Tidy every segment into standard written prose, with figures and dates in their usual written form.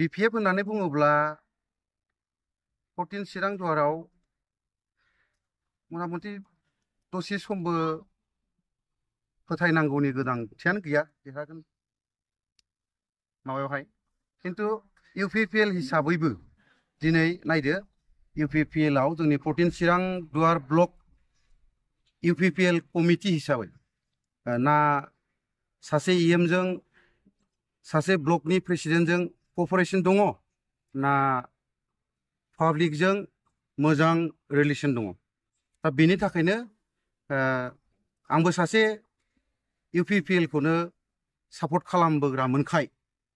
BPF होननानै बुङोब्ला 14 चिरां दुवाराव मथा-मथि दसे समबो फोथायनांगौनि गोनांथियानो गैया देरहागोन माबायावहाय खिन्थु इउपिपिएल हिसाबैबो दिनै नायदो इउपिपिएल आव जोंनि 14 चिरां दुवार ब्लक इउपिपिएल कमिटि हिसाबै ना सासे इएम जों सासे ब्लकनि प्रेसिडेन्टजों क'पारेसन दङ ना पाब्लिक जों मोजां रिलेसन दङ दा बेनि थाखायनो आंबो सासे इउपिपिएल खौनो सापर्ट खालामबोग्रा मोनखाय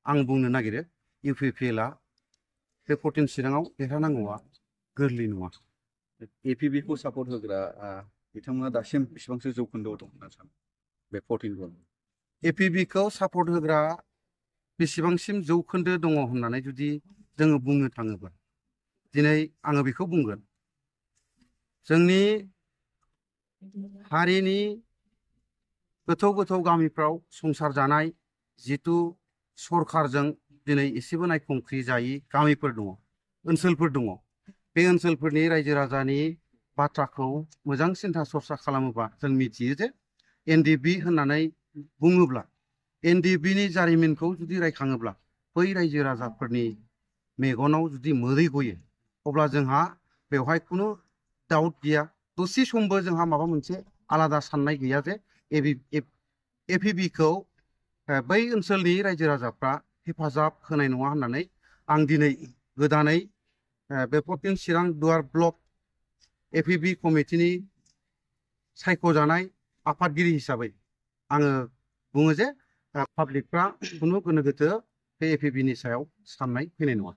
आं बुंनो नागिरो इउपिपिएल आ बे 14 चिराङाव देरहानांगौआ गोरलै नङा। एपिबि खौ सापर्ट होग्रा बिथांमोना दासिम बेसेबांसो जौखोन्दोआव दं होनना सानो बे 14 एपिबि खौ सापर्ट होग्रा बेसेबांसिम जौखोन्दो दङ होननानै जुदि जोङो बुंनो थाङोब्ला दिनै आङो बेखौ बुंगोन जोंनि हारिनि गोथौ गोथौ गामिफ्राव संसार जानाय जितु सरखारजों दिनै एसेबो नायखंख्रि जायि गामिफोर दङ ओनसोलफोर दङ बे ओनसोलफोरनि रायजो राजानि बाथ्राखौ मोजां सिन्था सरसा खालामोबा जों मिथियो जे एनडिबि होननानै बुङोब्ला एनडिबि नि जारिमिनखौ जुदि रायखाङोब्ला बै रायजो राजाफोरनि मेगनाव जुदि मोदै गयो अब्ला जोंहा बेवहाय खुनु डाउट गैया दसे समबो जोंहा माबा मोनसे आलादा साननाय गैया जे एपिबि खौ बै ओनसोलनि रायजो राजाफ्रा हेफाजाब होनाय नङा होननानै आं दिनै गोदानै बे 14 चिरां दुवार ब्लक एपिबि कमिटिनि सायख'जानाय आफादगिरि हिसाबै आङो बुङो जे पाब्लिकफ्रा खुनु गोनो गोथो बे एपिबि नि सायाव साननाय फैनाय नङा।